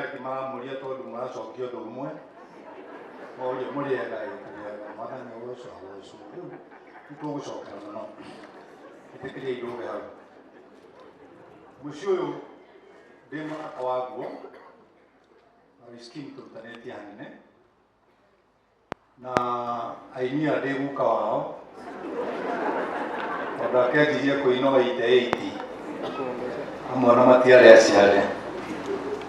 Angĩ maramũria tondũ maracokia ũndũ ũmwe. Moria mũrĩega ĩ tũrĩega, mwathani agocwo agocwo. Rĩu nĩ tũgũcokera mũno. Ĩtĩkĩria ndũge hau. Mũciĩ ũyũ ndĩ mũrata waguo, na Royce tũrutanĩtie hanene. Na aini aya ndĩ guka wao tondũ akĩanjirie kũina o 88 amwe ona matiarĩ aciare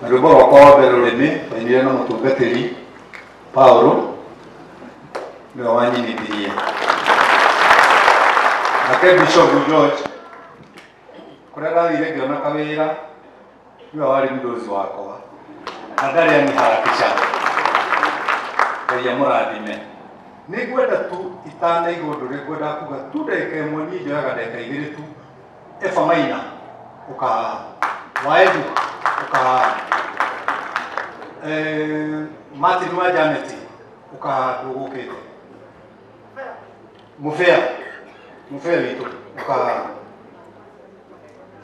na rwĩmbo rwakwa wa mbere rũrĩmĩ twainire na mũtungatĩri Paulo nĩwe wanyinithirie nake Bishop George kũrĩa ndathire ngĩona kawĩra nĩwe warĩ mũdozi wakwa na ndarĩ aniharakisha. Ngai amũrathime. Nĩ ngwenda tu itanaigua ũndũ ũrĩa ngwendaga kuga tu ndagĩka ĩmwe, niĩ njoyaga ndagĩka igĩrĩ tu. Eva Maina ũka haha, Waedu ũka haha, Martin wa Janet ũka haha ndũgũkĩte, Mũbea Mũbea witũ ũka haha.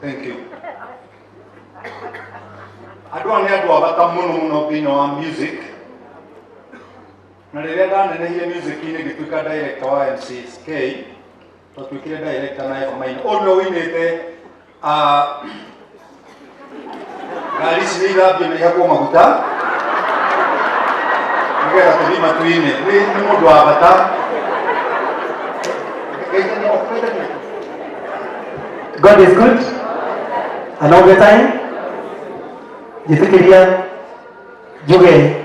Thank you. Andũ aya nĩ andũ a bata mũno mũno thĩinĩ wa music. Na rĩrĩa ndanenehire music-inĩ ngĩtuĩka director wa MCSK, twatuĩkire director na Eva Maina. Ũyũ nĩwe ũinĩte ngari ici nĩ ithambio na ihakwo maguta nĩgetha tũthiĩ matu-inĩ. Nĩ mũndũ wa bata. God is good and all the time. Njĩtĩkĩria njuge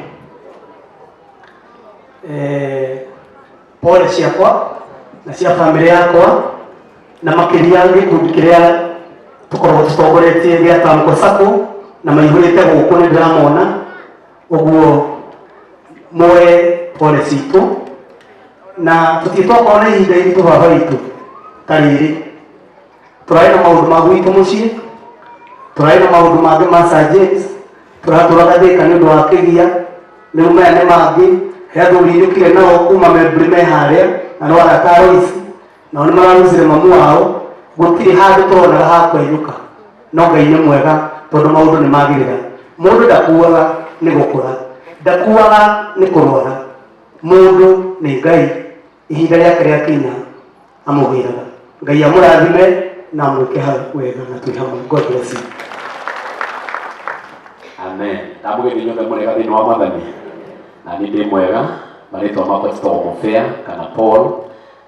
pole ciakwa na cia bamĩrĩ yakwa na makĩria gĩkundi kĩrĩa tũkoragwo tũtongoretie gĩa Tamko Sacco na maihũrĩte gũkũ nĩ ndĩramona ũguo moe pole citũ na tũtirĩ twakorwo na ihinda iritũ baba witũ ta rĩrĩ. Tũrarĩ na maũndũ ma gwitũ mũciĩ, tũrarĩ na maũndũ mangĩ ma Sir James, tũratũraga Thĩka nĩ ũndũ wa kĩgia, rĩu maya nĩ mangĩ. He athuri nyũkire nao kuma Membri me harĩa na no arata a Lois, nao nĩ mararusire mamu wao. Gũtirĩ handũ tũronaga ha kwenyũka, no Ngai nĩ mwega tondũ maũndũ nĩ magĩrĩra. Mũndũ ndakuaga nĩ gũkũra, ndakuaga nĩ kũrwara, mũndũ nĩ Ngai, ihinda rĩake rĩakinya amũgĩraga. Ngai amũrathime na amwĩke wega na twĩ hamwe. God bless you. Amen. Ndamũgeithia inyuothe mũrĩega thĩinĩ wa Mwathani. Na niĩ ndĩ mwega, marĩtwa makwa njĩtagwo Mũbĩa kana Paul,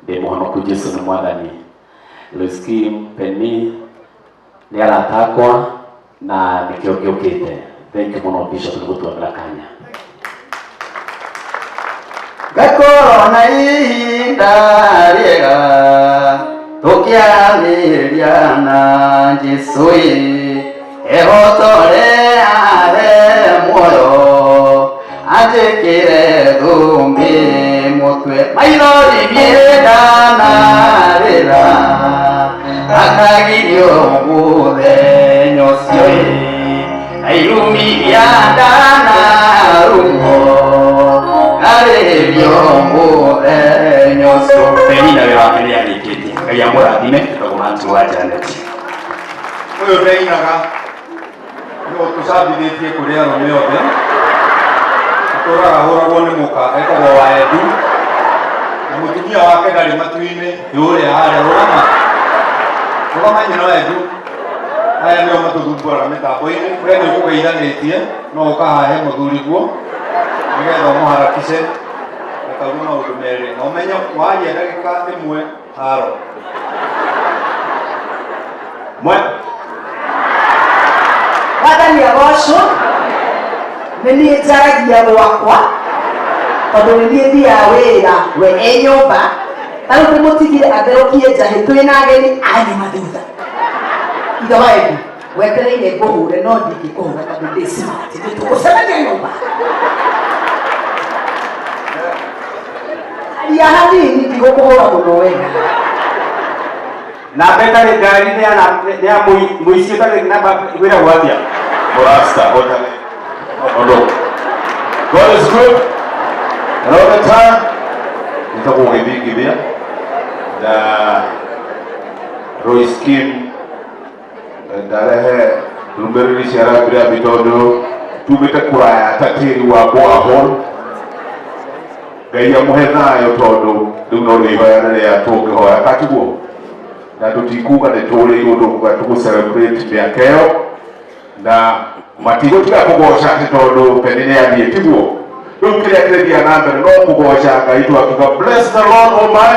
ndĩ mũhonoku Jesu nĩ Mwathani. Lois Kim, Penny, nĩ arata akwa na nĩkĩo ngĩũkĩte. Thank you mũno Bishop nĩ gũtuonera kanya. Ngakorwo na ihinda rĩega tũkĩaranĩria na Jesũ ĩ ehotore ahe muoyo anjĩkĩre thũmbĩ mũtwe maithori niĩ ndanarĩra akagirio mũthenya ũcio ĩ na irumiria ndanarumwo ngarĩrio mũthenya ũcio. Penina wĩra wake nĩ arĩkĩtie. Ngai amũrathime. Njĩtagwo Martin wa Janet. Ũyũ ndainaga nĩ ũtũcambithĩtie kũrĩ arũme othe, atũraga hũragwo nĩ mũka etagwo wa Edu, na mũtumia wake ndarĩ matu-inĩ, nĩ ũrĩa harĩa. Rũgama, rũgama nyina wa Edu. Aya nĩo matũthumbũraga mĩtambo-inĩ. We nĩ ũkũgeithanĩtie no ũkahahe mũthuri guo nĩgetha ũmũharakice ndakauge maũndũ merĩ, na ũmenye waria ndagĩka ĩmwe haro. Mwe. Mwathani agocwo. Nĩ niĩ njaragia gwakwa tondũ nĩ niĩ thiaga wĩra, we e nyũmba. Ta rĩu ndĩmũtigire atherũkie njahĩ twĩ na ageni anyuma thutha. Ithe wa Edu, wetereire ngũhũre no ndingĩkũhũra tondũ ndĩ smart. Nĩ tũgũcemania nyũmba. Aria hanini, ndigũkũhũra mũno we. Namba ĩtarĩ ngari nĩ ya nĩ ya mũici ũtarĩ namba wĩragwo atĩa? Mũrasta ũtarĩ ũndũ. God is good and all the time. Nĩtagwo gĩthingithia na Royce Kim ndarehe ndũmĩrĩri cia rambirambi tondũ Tumĩte kũraya ta tĩri wa borehole. Ngai amũhe thayũ tondũ rĩu no rĩhoya rĩrĩa tũngĩhoya katiguo na tũtikuga nĩ tũrĩirwo tũkuga tũgũ celebrate mĩaka ĩyo na matigũtiga kũgoca atĩ tondũ Penny nĩ athiĩ tiguo. Rĩu kĩrĩa kĩrĩthiaga na mbere no kũgoca Ngai twakiuga bless the Lord oh my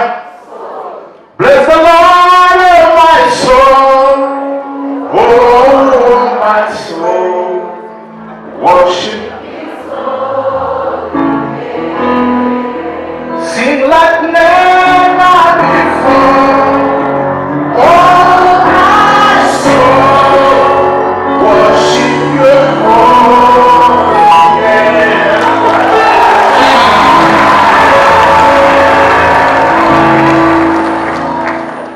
bless the Lord oh my soul, oh my soul, worship. Sing like never before. Oh, my soul, worship your holy name.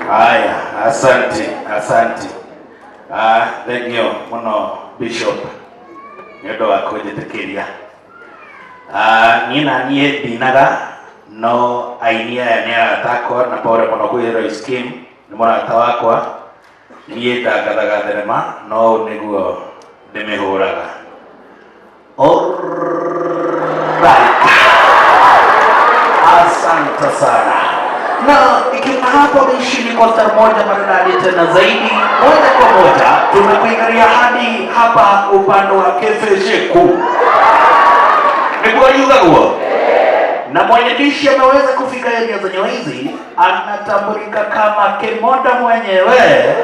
Haya, asante, asante. Ah, thank you muno Bishop nĩ ũndũ wa kũnjĩtĩkĩria. Ah, niĩ na niĩ ndinaga no aini aya nĩ arata akwa na pole mũno kwĩ Royce Kim nĩ mũrata wakwa. Niĩ ndangathaga thenema no ũũ nĩguo ndĩmĩhũraga. Alright. Asante sana. Na ikiwa hapo ni kwa star moja maridadi tena zaidi, moja kwa moja tumekuingilia hadi hapa upande wa Kefesheku. Niguo yugagwo na mwenyeji ameweza kufika eneo zenyewe hizi, anatambulika kama Kemonda mwenyewe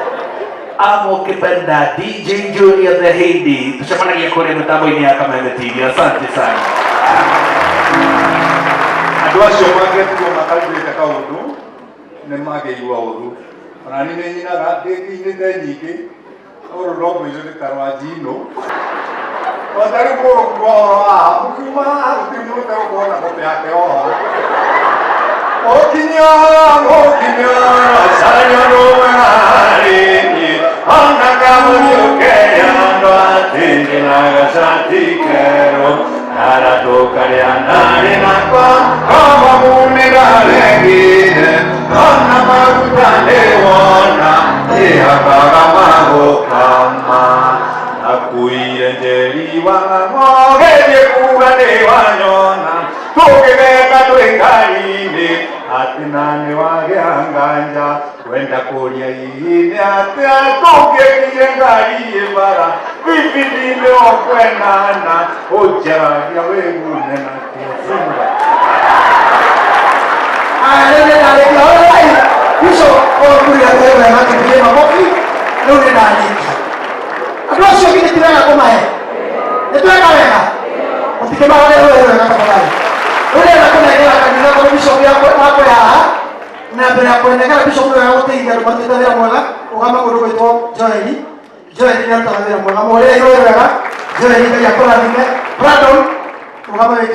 ama ukipenda DJ Junior the Hindi. Tucemanagia kũrĩa mĩtambo-inĩ ya Kameme TV. Asante sana. Andũ acio mangĩtigwo makarugĩte kaũndũ nĩ mangĩigua ũru. Ona niĩ nĩ nyinaga ndĩinĩte nyingĩ ũrũ no mũico nĩ ta rwa njino. Ona rĩu mũgũkua ũhoro haha mũkiuma haha gũtirĩ mũndũ ũtegũkorwo na kopi yake oho. Ũkinya mũkinya caria rũmarĩni ona kamũriũke andũ atĩndĩ na gacati kerũ aratũkarĩa narĩ nakwa koma munĩraregire ona maguta nĩwona ĩhakaga magũkama akuire njeri wa ng'ang'o kuga nĩ wanyona tũgĩtheka twĩ ngari-inĩ atĩ na nĩ wagĩa nganja kwenda kũria hihi nĩ atĩa tũngĩkire ngari ĩ bara bibindi-inĩ okwendana ũnjaragia wĩgune na kĩocinga. Aya, rĩu nĩ ndarĩkia. Alright. Bishop, ũgũrĩra wega wega kĩmbirie makobi. Rĩu nĩ ndarĩkia. Andũ acio githĩ ti wega kũmahe? Nĩ tweka wega? Mũtikĩmahũre rũĩ wega tafadhali. Rĩu ndĩrenda kũnengera kanitha tondũ bishop yakwe haha na mbere ya kũnengera bishop nĩ wega gũteithia andũ marutĩte wĩra mwega ũgama mũndũ gwĩtwo Joeli. Joeli nĩ arutaga wĩra mwega. Mũhũrĩre rũĩ wega. Joeli Ngai akũrathime. Brandon, ũgama wĩ